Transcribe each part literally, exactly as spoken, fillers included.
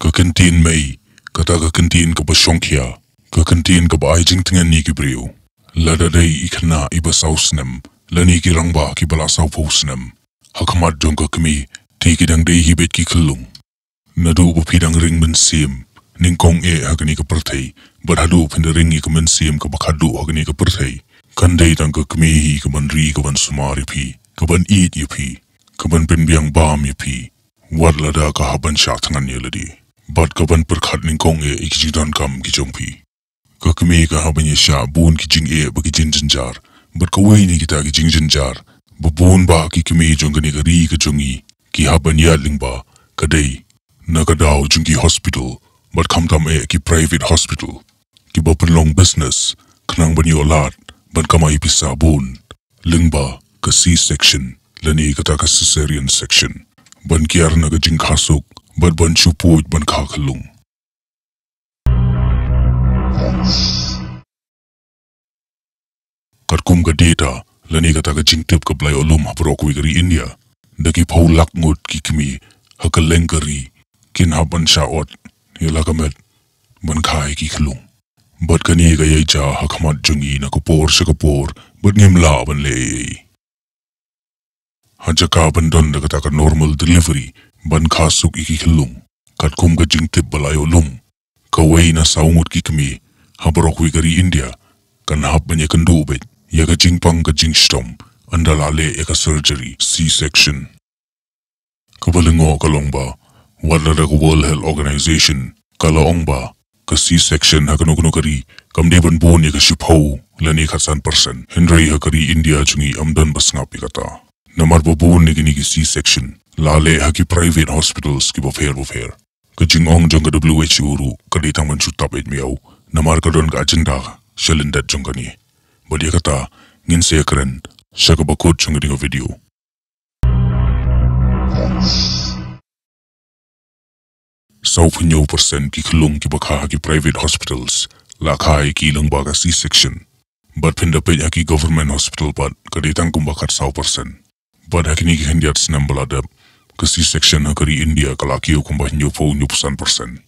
Ka kyntien mei, kata ka kyntien kaba shongkhia, ka kyntien kaba ai jingtngen ïa ki briew. Lada dei i khynnah iba saw snem, lane ki rangbah kiba la sawphew snem, ha khmat jong ka kmie, te ki dang dei hi beit ki khyllung. Naduh ba phi dang ring mynsiem nyngkong eh ha kane ka pyrthei, bad haduh phin da ring ïa ka mynsiem kaba khatduh ha kane ka pyrthei, kan dei tang ka kmie hi kaban ri, kaban sumar ïa phi, kaban ïeit ïa phi, kaban pynbiang bam ïa phi, wat lada ka hap ban shah thngan ïa lade, bad kaban pyrkhat nyngkong eh ïa ki jingdonkam ki jong phi. Ka kmie ka hap ban ïa shah bun ki jingeh bad ki jingjynjar, bad kawei na kita ki jingjynjar ba bun bah ki kmie jong kane ka ri ka jong ngi ki hap ban ïaid lyngba, ka dei na ka daw jong ki hospital, bad khamtam eh ki private hospital, kiba pynlong business khnang ban ïoh lad ban kamai pisa bun, lyngba ka C-section lane kata ka cesarean section, ban kiar na ka jingkha suk, bad ban shu puid ban kha khyllung. Katkum ka data lane kata ka jingtip kaba la ïoh lum ha baroh kawei ka ri India, da ki phew lak ngut ki kmie ha kylleng ka ri kin hap ban shah ot ïa la ka met ban kha ïa ki khyllung. Bad kane ka ïai jia ha khmat jong ngi na ka por sha ka por, bad ngim lah ban leh ei ei. Ha jaka ban don da kata ka normal delivery ban kha suk ïa ki khyllung, katkum ka jingtip ba la ïoh lum, kawei na saw ngut ki kmie ha baroh kawei ka ri India kan hap ban ïakynduh beit ïa ka jingpang ka jingshitom ynda la leh ïa ka surgery C-section. Kaba lyngngoh ka long ba, wat lada ka World Health Organization ka la ong ba ka C-section ha kano kano ka ri kam dei ban bun ïa ka shiphew lane khatsan percent, hynrei ha ka ri India jong ngi ym don ba sngap ïa kata. Namar ba bun na kine ki C-section la leh ha ki private hospitals kiba pher bapher. Ka jingong jong ka W H O ruh ka dei tang ban shu tap ïa miaw, namar ka don ka agenda sha lyndet jong kane. Bad ïa kata ngin sa ïakren sha kaba kut jong kane ka video. Sawphew percent ki khyllung kiba kha ha ki private hospitals la kha ïa ki lyngba ka C-section. Bad phin da peit ha ki government hospital pat ka dei tang kumba khatsaw percent. Bad ha kine ki khyndiat snem ba la dep, ka C-section ha ka ri India ka la kiew kumba hynñiewphew, hynñiewphew san percent.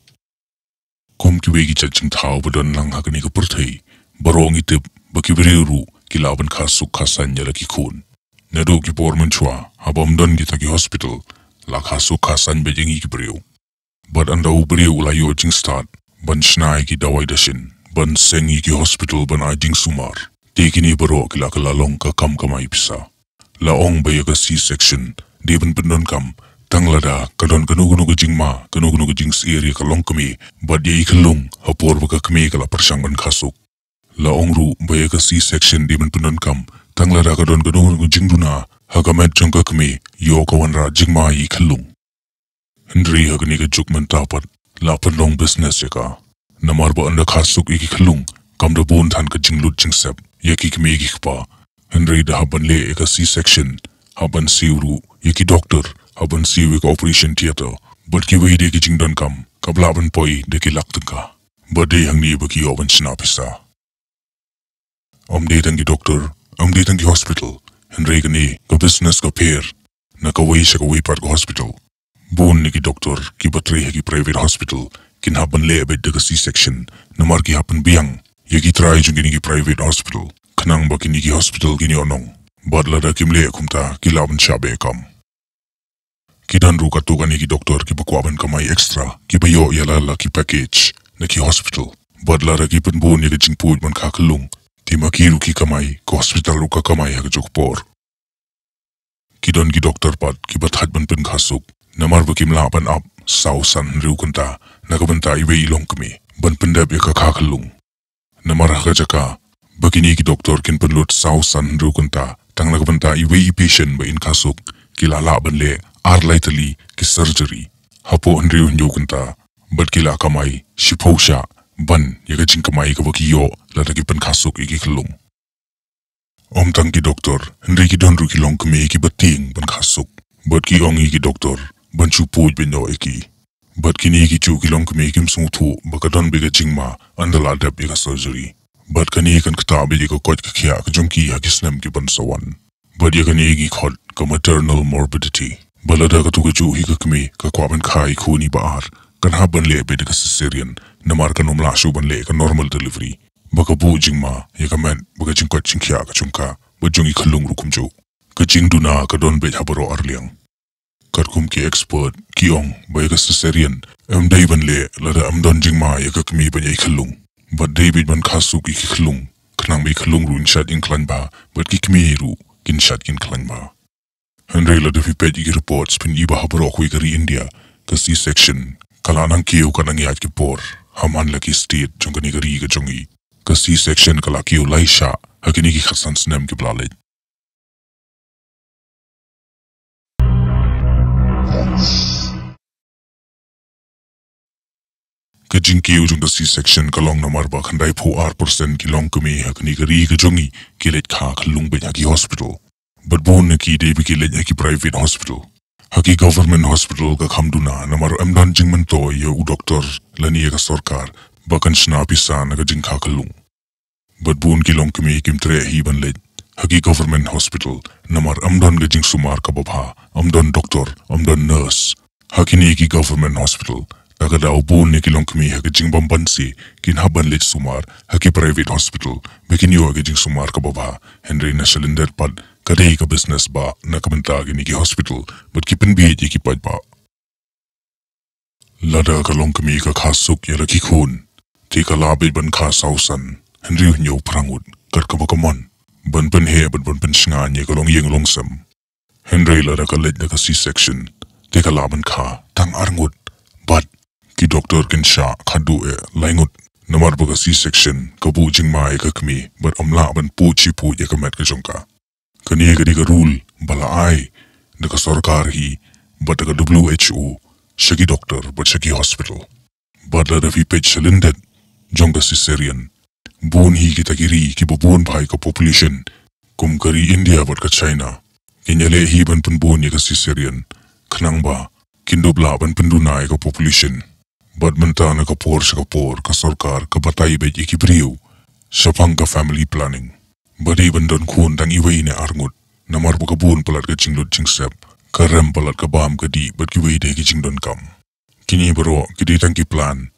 Kum kiwei ki jait jingthaw ba don lang ha kane ka pyrthei, baroh ngi tip ba ki briew ruh ki lah ban kha suk kha saiñ ïa la ki khun. Naduh ki por mynshuwa, haba ym don kita ki hospital, la kha suk kha saiñ beit ïa ngi ki briew. Bad ynda u briew u la ïoh jingstad ban shna ïa ki dawai dashin, ban seng ïa ki hospital ban ai jingsumar, te kine baroh ki la kylla long ka kam kamai pisa. La ong ba ïa ka C-section dei ban pyndonkam tang lada ka don kano kano ka jingma, kano kano ka jingsyier ïa ka longkmie bad ïa i khyllung ha por ba ka kmie ka la pyrshang ban kha suk. La ong ruh ba ïa ka C-section dei ban pyndonkam tang lada ka don kano kano ka jingduna ha ka met jong ka kmie, ïoh ka wanrah jingma ïa i khyllung. Hynrei ha kane ka juk mynta pat la pynlong business ïa ka. Namar ba ynda kha suk ïa ki khyllung, kam da bun than ka jinglut jingsep ïa ki kmie ki kpa. Hynrei da hap ban leh ïa ka C-section, hap ban siew ruh ïa ki doktor, hap ban siew ïa ka operation theatre, bad kiwei de ki jingdonkam kaba lah ban poi da ki lak tyngka. Bad dei hangne ba ki ïoh ban shna pisa. Ym dei tang ki doktor, ym dei tang ki hospital, hynrei kane ka business ka pher na kawei sha kawei pat ka hospital. Bun na ki doktor kiba trei ha ki private hospital kin hap ban leh beit da ka C-section, namar ki hap ban biang ïa ki trai jong kine ki private hospital, khnang ba kine ki hospital kin ïoh nong. Bad lada kim leh kumta, ki lah ban shah beh kam. Ki don ruh katto katne ki doktor kiba kwah ban kamai extra, kiba ïoh ïa la la ki package na ki hospital. Bad lada ki pynbun ïa ka jingpuid ban kha khyllung, te ma ki ruh ki kamai, ka hospital ruh ka kamai ha kajuh ka por. Ki don ki doktor pat kiba thait ban pynkha suk, namar ba kim lah ban ap saw san hynriew kynta na ka bynta iwei i longkmie ban pyndep ïa ka kha khyllung. Namar ha ka jaka ba kine ki doktor kin pynlut saw san hynriew kynta tang na ka bynta iwei i patient ba in kha suk, ki la lah ban leh ar lai tylli ki surgery hapoh hynriew hynñiew kynta, bad ki la kamai shiphew shah ban ïa ka jingkamai kaba ki ïoh lada ki pynkha suk ïa ki khyllung. Ym tang ki doktor, hynrei ki don ruh ki longkmie kiba tieng ban kha suk, bad ki ong ïa ki doktor ban shu puid ban ïoh ïa ki. Bad kine kijuh ki longkmie kim sngewthuh ba ka don beit ka jingma ynda la dep ïa ka surgery. Bad kane kan ktah beit ïa ka koit ka khiah ka jong ki ha ki snem ki ban sa wan. Bad ïa kane ngi khot ka maternal morbidity. Ba lada katto kajuh hi ka kmie ka kwah ban kha ïa i khun iba ar, kan hap ban leh beit da ka cesarean, namar kan ym lah shuh ban leh ka normal delivery. Ba ka buh jingma ïa ka met bad ka jingkoit jingkhiah ka jong ka bad jong i khyllung ruh kumjuh. Ka jingduna ka don beit ha baroh arliang. Katkum ki expert ki ong ba ïa ka cesarean ym dei ban leh lada ym don jingma ïa ka kmie bad ïa i khyllung. Bad dei beit ban kha suk ïa ki khyllung, khnang ba i khyllung ruh in shait in khlaiñ bha bad ki kmie ruh kin shait kin khlaiñ bha. Hynrei lada phi peit ïa ki reports phin i ba ha baroh kawei ka ri India, ka C-section ka la nang kiew ka nang ïaid ki por ha man la ki state jong kane ka ri ka jong i. Ka C-section ka la kiew lai shah ha kine ki khatsan snem kiba la leit. Ka jingkiew jong ka C-section ka long namar ba khyndai phew ar percent ki longkmie ha kane ka ri ka jong i ki leit kha khyllung beit ha ki hospital. Bad bun na ki dei ba ki leit ha ki private hospital. Ha ki government hospital ka kham duna namar ym don jingmyntoi ïa u doktor lane ïa ka sorkar ba kan shna pisa na ka jingkha khyllung. Bad bun ki longkmie kim treh hi ban leit ha ki government hospital namar ym don ka jingsumar kaba bha, ym don doktor, ym don nurse. Ha kine ki government hospital, da ka daw bun na ki longkmie ha ka jingbymbanse kin hap ban leit sumar ha ki private hospital ba kin ïoh ka jingsumar kaba bha. Hynrei na shalyndet pat ka dei ka business ba na ka bynta kine ki hospital bad ki pynbieit ïa ki paidbah. Lada ka longkmie ka kha suk ïa la ki khun, te ka lah beit ban kha saw san, hynriew hynñiew phra ngut kat kaba ka mon, ban pynheh bad ban pynshngaiñ ïa ka longïing longsem. Hynrei lada ka leit da ka C-section, te ka lah ban kha tang ar ngut. Bad ki doktor kin shah khatduh eh lai ngut, namar ba ka C-section ka buh jingma ïa ka kmie bad ym lah ban puh shi puh ïa ka met ka jong ka. Kane ka dei ka rule ba la ai da ka sorkar hi bad da ka W H O sha ki doktor bad sha ki hospital. Bad lada phi peit shalyndet jong ka cesarean, bun hi kita ki ri kiba bun bha ïa ka population, kum ka ri India bad ka China, kin ïaleh hi ban pynbun ïa ka cesarean, khnang ba kin dup lah ban pynduna ïa ka population. Bad mynta na ka por sha ka por ka sorkar ka batai beit ïa ki briew shaphang ka family planning. Ba dei ban don khun tang iwei ne ar ngut, namar ba ka bun palat ka jinglut jingsep, ka rem palat ka bam ka dih bad kiwei de ki jingdonkam. Kine baroh ki dei tang ki plan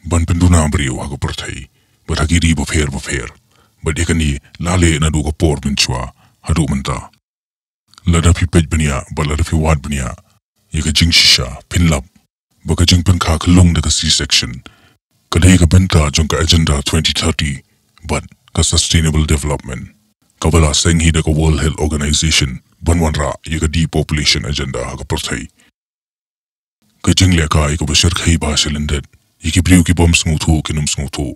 ban pynduna briew ha ka pyrthei bad ha ki ri bapher bapher. Bad ïa kane la leh naduh ka por mynshuwa haduh mynta. Lada phi peit bniah bad lada phi wad bniah ïa ka jingshisha, phin lap ba ka jingpynkha khyllung da ka C-section ka dei ka bynta jong ka Agenda twenty thirty bad ka Sustainable Development, kaba la seng hi da ka World Health Organization ban wanrah ïa ka depopulation agenda ha ka pyrthei. Ka jinglehkai kaba shyrkhei bha shalyndet, ïa ki briew ki bym sngewthuh kin ym sngewthuh.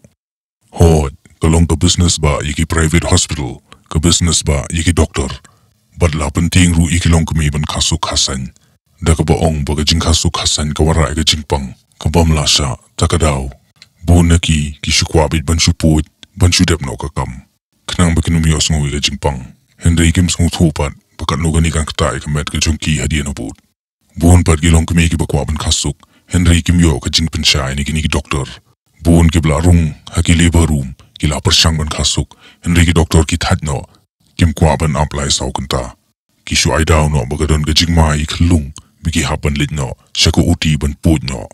Hooid, ka long ka business ba ïa ki private hospital, ka business ba ïa ki doktor. Bad la pyntieng ruh ïa ki longkmie ban kha suk kha saiñ, da kaba ong ba ka jingkha suk kha saiñ ka wanrah ïa ka jingpang ka bym lah shah. Ta ka daw bun na ki ki shu kwah beit ban shu pud, ban shu dep noh ka kam, khnang ba kin ym ïohsngew ïa ka jingpang. Hynrei kim sngewthuh pat ba katno kane kan ktah ïa ka met ka jong ki hadien habud. Bun pat ki longkmie kiba kwah ban kha suk, hynrei kim ïoh ka jingpynshai na kine ki doktor. Bun kiba la rung ha ki labour room ki la pyrshang ban kha suk, hynrei ki doktor ki thait noh, kim kwah ban ap lai saw kynta. Ki shu ai daw noh ba ka don ka jingma ïa i khyllung, ba ki hap ban leit noh sha ka O T ban pud noh.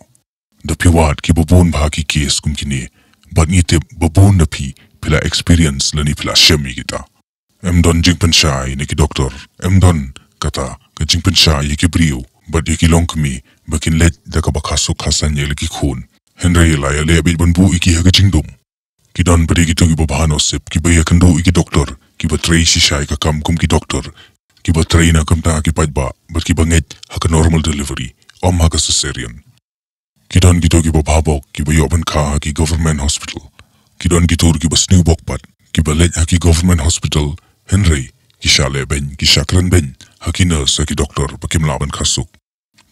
Da phi wad kiba bun bha ki case kum kine, bad ngi tip ba bun na phi phi la experience lane phi la shem ïa kita. Ym don jingpynshai na ki doktor, ym don kata ka jingpynshai ïa ki briew bad ïa ki longkmie ba kin leit da kaba kha suk kha saiñ ïa la ki khun. Hynrei la ïaleh beit ban buh ïa ki ha ka jingdum. Ki don pat de kito kiba bha nusip, kiba ïakynduh ïa ki doktor, kiba trei shisha ïa ka kam kum ki doktor, kiba trei na ka bynta ki paidbah bad kiba ngeit ha ka normal delivery, ym ha ka cesarean. Ki don kito kiba bha bok, kiba ïoh ban kha ha ki government hospital. Ki don kito ruh kiba sniew bok pat, kiba leit ha ki government hospital, hynrei ki shah leh beiñ, ki shah kren beiñ ha ki nurse, ha ki doktor, ba kim lah ban kha suk.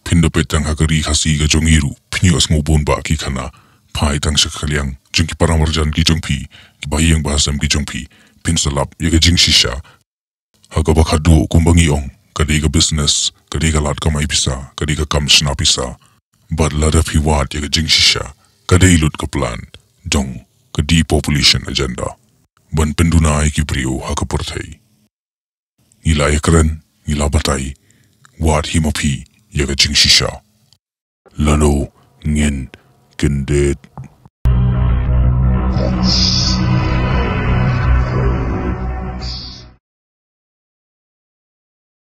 Phin da peit tang ha ka ri Khasi ka jong ngi ruh, phin ïohsngew bun bah ki khana phai tang sha ka liang jong ki paramarjan ki jong phi, ki bahaïing bahasem ki jong phi. Phin sa lap ïa ka jingshisha. Ha kaba khatduh, kumba ngi ong, ka dei ka business, ka dei ka lad kamai pisa, ka dei ka kam shna pisa. Bad lada phi wad ïa ka jingshisha, ka dei lut ka plan jong ka depopulation agenda, ban pynduna ïa ki briew ha ka pyrthei. Ngi la ïakren, ngi la batai, wad hi ma phi ïa ka jingshisha. Lano ngin kyndit.